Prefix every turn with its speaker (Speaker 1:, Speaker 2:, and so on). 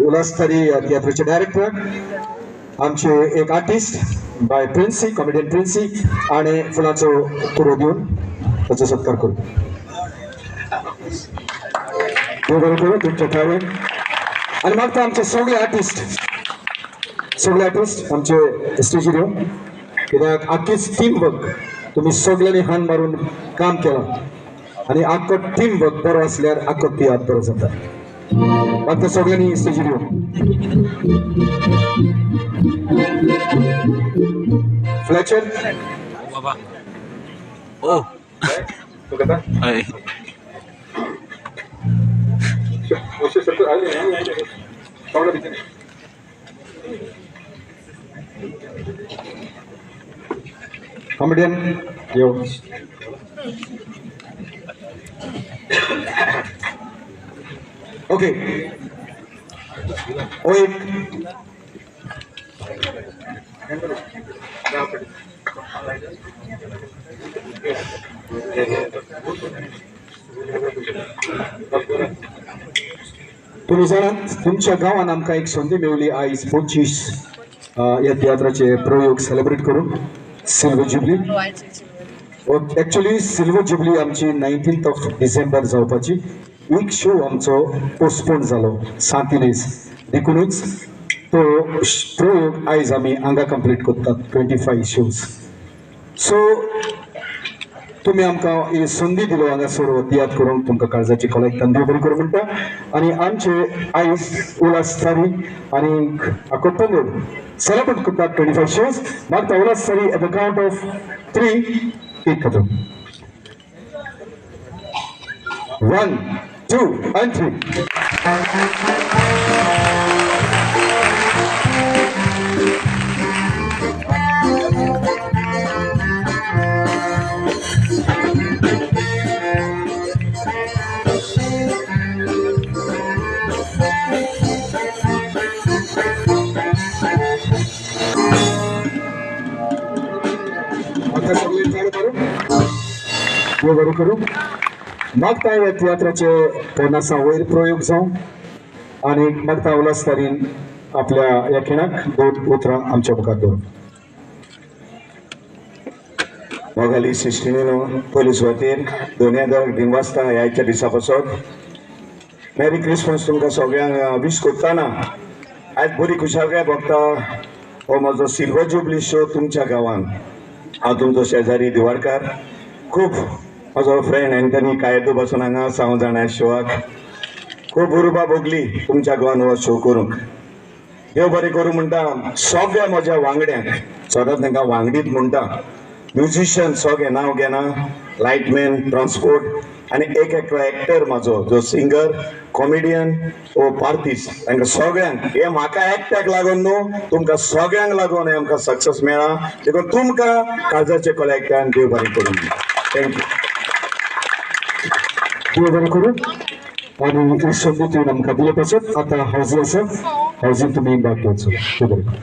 Speaker 1: उल्हास तारी तियात्राचे डायरेक्टर, आमचे एक आर्टिस्ट बाय प्रिन्सी, कॉमेडियन प्रिन्सी आनी फुलांचो तुरो दिवन ताचो सत्कार करू. देव बरें करूं तुमच्या थावेन. आनी मागता आमचे सगळे आर्टिस्ट, सगळे आर्टिस्ट आमचे स्टेजीर येवन, कित्याक आख्खीच टीम वर्क तुमी सगळ्यांनी हान मारून काम केलां आनी आख्खो टीम वर्क बरो आसल्यार आख्खो तियात्र बरो जाता. मागता सगळ्यांनी स्टेजीर येवन. फ्लॅचर
Speaker 2: बाबा ओ हय.
Speaker 1: कॉमेडियन यो. ओके, ओ एक तुम्ही जाणात तुमच्या गांवान आमकां एक संदी मेवली आयज 25 ह्या तियात्राचे प्रयोग सेलिब्रेट करून silver jubilee. Actually silver jubilee आमची 19th of December जावपाची. एक शो आमचो पोस्टपोन जालो 7 दीस, देखूनच तो प्रयोग आयज आमी हांगा कंप्लीट करतात 25 शोज. सो तुमी आमकां ही संदी दिलो हांगासर तियात्र करूंक, तुमकां काळजाची खोलायेन देव बरें करूं म्हणटा. आनी आमचे आयज उल्हास तारी आनी आखो पंगड सेलिब्रेट करतात 25 शोज. मागता Ulhas Tari at the count of 3 एक खतम. 1 2 and 3. देव बरें करूं. मागता ह्या तियात्राचे 50 वयर प्रयोग जावं आनी मागता उल्हास तारीन आपल्या ह्या खिणाक 2 उतरां आमच्या मुखार दवरून.
Speaker 3: मोगाली सिस्टिनीनो पयले सुवातेर दोनय दिनवासता ह्या आयच्या दिसा पासत. मॅरी क्रिसमस तुमकां सगळ्यांक वीश करतना आयज बरी खुशालकाय भोगता. हो म्हजो सिल्वर जुबली शो तुमच्या गांवांत. हांव तुमचो शेजारी दिवाडकार, खूब म्हजो फ्रेंड एंथनी कायदो बसून हांगा आसा. हांव जाणा शोआक खूब उर्बा भोगली तुमच्या गोवान हो शो करूंक. देव बरें करूं म्हणटा सगळ्या म्हज्या वांगड्यांक, सदांच तांकां वांगडीत म्हणटा, म्युजिशियन सगळे नांव घेना, लायटमॅन, ट्रान्सपोर्ट आनी एक एकलो एक्टर म्हाजो जो सिंगर, कॉमेडियन ओ पार्तीस, तांकां सगळ्यांक हें म्हाका एकट्याक लागून न्हू, तुमकां सगळ्यांक लागून हें आमकां सक्सेस मेळ्ळा. देखून तुमकां काळजाचे कोल्याकल्यान देव बरें करूं. Thank you.
Speaker 1: देव बरें करूं. आनी ही संदी तुवें आमकां दिले पासत आतां हावजींग आसा, हावजींग तुमी भाग घेवचो. देव बरें करूं.